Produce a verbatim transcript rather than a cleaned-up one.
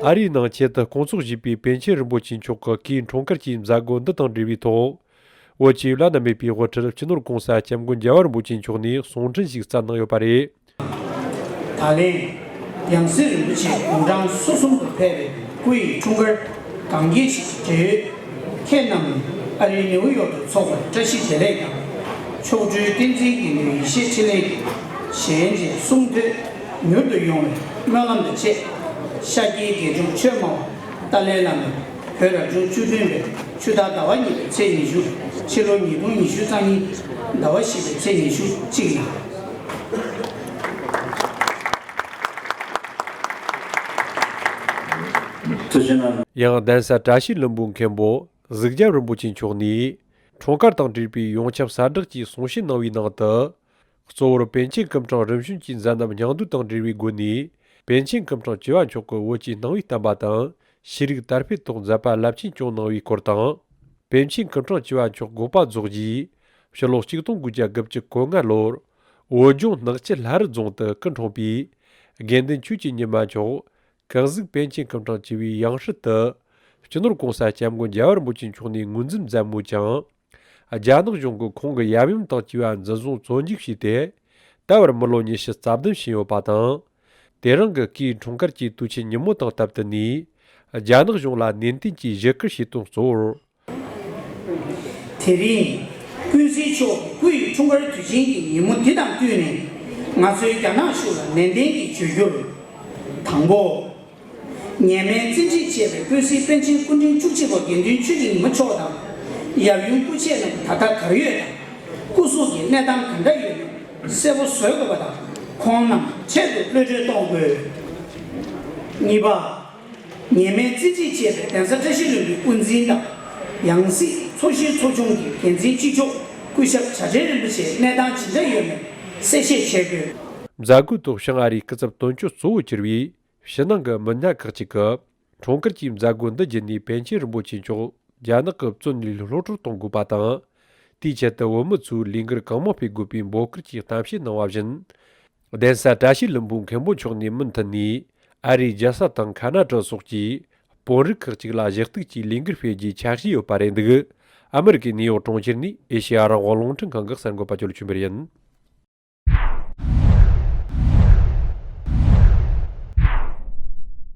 ཨ་རིའི་ནང་ཆེད་དུ་སྐོང་ཚོགས་བྱས་པའི་པཎ་ཆེན་རིན་པོ་ཆེ་མཆོག་གི་སྐུའི་འཁྲུངས་སྐར་གྱི་མཛད་སྒོ་འདི་དང་འབྲེལ་བའི་ཐོག་བོད་ཀྱི་བླ་ན་མེད་པའི་དབུ་ཁྲིད་སྤྱི་ནོར་༸གོང་ས་༸སྐྱབས་མགོན་རྒྱལ་བ་རིན་པོ་ཆེ་མཆོག་ནས་གསུང་འཕྲིན་ཞིག་བསྩལ་གནང་ཡོད་པ་རེད། ད་ལན། ཡང་སྲིད་རིན་པོ་ཆེ་དགུང་གྲངས་སོ་གསུམ་དུ་ཕེབས་པའི་སྐུ་ཡི་འཁྲུངས་སྐར་གང་རྒྱས་ཤིག་གི་འབྲེལ་ཡོད། ཁྱེད་རྣམས་ཨ་རིའི་ནེའུ་ཡོག་ཏུ་འཚོགས་པར་བཀྲ་ཤིས་བདེ་ལེགས་དང་། མཆོག་སྤྲུལ་བསྟན་འཛིན་དགེ་འདུན་ཡེ་ཤེས་འཕྲིན་ལས་ཀྱི་ཞལ་མཇལ་གསུང་ཐོས་མྱུར་དུ་ཡོང་བའི་སྨོན་ལམ་དང་བཅས། ཤཱཀྱའི་དགེ་སྦྱོང་ཆོས་སྨྲ་བ་ཏཱ་ལའི་བླ་མས་བོད་རབ་བྱུང་བཅུ་བདུན་པའི་ཆུ་སྟག་ཟླ་བ་གཉིས་པའི་ཚེས་ཉི་ཤུ། ཕྱི་ལོ་ཉིས་སྟོང་ཉི་ཤུ་རྩ་གཉིས་ཟླ་བ་བཞི་པའི་ཚེས་ཉི་ཤུ་གཅིག་ལ། ཐུགས་རྗེ་གནང་། ཡང་གདན་ས་བཀྲ་ཤིས་ལྷུན་པོའི་མཁན་པོ་གཟུགས་རྒྱལ་རིན་པོ་ཆེ་མཆོག་ནས་འཁྲུངས་སྐར་དང་འབྲེལ་བའི་ཡོངས་ཁྱབ་གསལ་བསྒྲགས་ཀྱི་གསུང་བཤད་གནང་བའི་ནང་དུ། གཙོ་བོར་པཎ་ཆེན་སྐུ་ཕྲེང་རིམ་བྱོན་གྱི་མཛད་རྣམ་སྙིང་བསྡུས་དང་འབྲེལ་བའི་སྒོ་ནས། པཎ་ཆེན་སྐུ་ཕྲེང་བཅུ་བ་མཆོག་གི་བོད་ཀྱི་སྣང་བའི་བསྟན་པ་དང་ཤེས་རིག་དར་སྤེལ་ཐོག་མཛད་པ་རླབས་ཆེན་བསྐྱངས་གནང་བའི་སྐོར་དང་། པཎ་ཆེན་སྐུ་ཕྲེང་བཅུ་བ་མཆོག་འགོ་པ་རྫོགས་རྗེས་ཕྱི་ལོ་ཆིག་སྟོང་དགུ་བརྒྱ་དགུ་བཅུ་གོ་ལྔ་ལོར་བོད་ལྗོངས་ནག་ཆུ་ལྷ་རི་རྫོང་དུ་སྐུ་འཁྲུངས་པའི་དགེ་འདུན་ཆོས་ཀྱི་ཉི་མ་མཆོག་ཀུན་གཟིགས་པཎ་ཆེན་སྐུ་ཕྲེང་བཅུ་བའི་ཡང་སྲིད་དུ་སྤྱི་ནོར་༸གོང་ས་༸སྐྱབས་མགོན་རྒྱལ་བ་རིན་པོ་ཆེ་མཆོག་ནས་ངོས་འཛིན་མཛད་མོད་ཀྱང་། རྒྱ་ནག་གཞུང་གིས་ཁོང་གི་ཡབ་ཡུམ་དང་བཅས་པ་འཛིན་བཟུང་བཙོན་འཇུག་བྱས་ཏེ། ད་བར་མི་ལོ་ཉི་ཤུ་རྩ་བདུན་ཕྱིན་ཡོད་པ་དང་། དེ་རིང་གི་སྐུའི་འཁྲུངས་སྐར་གྱི་དུས་ཆེན་ཉིན་མོ་དང་སྟབས་བསྟུན་ནས། རྒྱ་ནག་གཞུང་ལ་ནན་ཏན་གྱིས་ཞུ་སྐུལ་བྱས་དོན་གཙོ་བོར། དེ་རིང་ཀུན་གཟིགས་མཆོག་གི་སྐུ་ཡི་འཁྲུངས་སྐར་དུས་ཆེན་གྱི་ཉིན་མོ་འདི་དང་བསྟུན་ནས། ང་ཚོའི་རྒྱ་ནག་གཞུང་ལ་ནན་ཏན་གྱིས་བརྗོད་རྒྱུར། དང་པོ། ཉེས་མེད་བཙན་ཁྲིད་བྱས་པའི་ཀུན་གཟིགས་པཎ་ཆེན་སྐུ་ཕྲེང་བཅུ་གཅིག་པ་དགེ་འདུན་ཆོས་ཀྱི་ཉི་མ་མཆོག་དང་། ཡབ་ཡུམ་སྐུ་མཆེད་རྣམས་ད་ལྟ་གར་ཡོད་དང་། སྐུ་གཟུགས་ཀྱི་གནས་སྟངས་ག་འདྲ་ཡོད་མེད་གསལ་པོ་བཟོ་དགོས་པ་དང་། ཁོང་རྣམས་འཕྲལ་དུ་གློད་གྲོལ་གཏོང་དགོས། གཉིས་པ། ཉེས་མེད་རྩིས་ཁྲིད་བྱས་པའི་གདན་ས་བཀྲ་ཤིས་ལྷུན་པོའི་དབུ་འཛིན་དང་། ཡང་སྲིད་འཚོ་བཞིན་ཚོགས་ཆུང་གི་འགན་འཛིན་གཅིག་ལྕོགས་སྐུ་ཞབས་བྱ་བྲལ་རིན་པོ་ཆེའི་གནས་སྟངས་ཇི་འདྲ་ཡོད་མེད་གསལ་བཤད་བྱེད་དགོས། མཛད་སྒོའི་ཐོག་བྱང་ཨ་རིའི་སྐུ་ཚབ་དོན་གཅོད་གཙོ་བོ་གྱུར་བའི་ཕྱི་ནང་གི་མི་སྣ་ཁག་ཅིག་གིས། འཁྲུངས་སྐར་གྱི་མཛད་སྒོ་འདི་བརྒྱུད་ནས་པཎ་ཆེན་རིན་པོ་ཆེ་མཆོག་རྒྱ་ནག་གི་བཙོན་ནས་གློད་གྲོལ་གཏོང་དགོས་པ་དང་། དེའི་ཆེད་དུ་བོད་མི་ཚོས་ལས་འགུལ་གང་མང་སྤེལ་དགོས་པའི་འབོད་སྐུལ་གྱི་གཏམ་བཤད་གནང་བ་བཞིན། གདན་ས་བཀྲ་ཤིས་ལྷུན་པོའི་མཁན་པོ་མཆོག་ནས་མུ་མཐུད་ནས་ཨ་རིའི་རྒྱལ་ས་དང་ཁ་ན་ཌ་སོགས་ཀྱི་དཔོན་རིགས་ཁག་ཅིག་ལ་ཞུ་གཏུག་གིས་ལས་འགུལ་སྤེལ་རྒྱུའི་འཆར་གཞི་ཡོད་པ་རེད་འདུག་ཨ་མི་རི་ཀའི་ནིའུ་ཡོག་གྲོང་ཁྱེར་ནས་ཨེ་ཤེ་ཡ་རང་དབང་རླུང་འཕྲིན་ཁང་གི་གསར་འགོད་པ་ཇོ་ལེ་ཆོས་འཕེལ་ཡིན།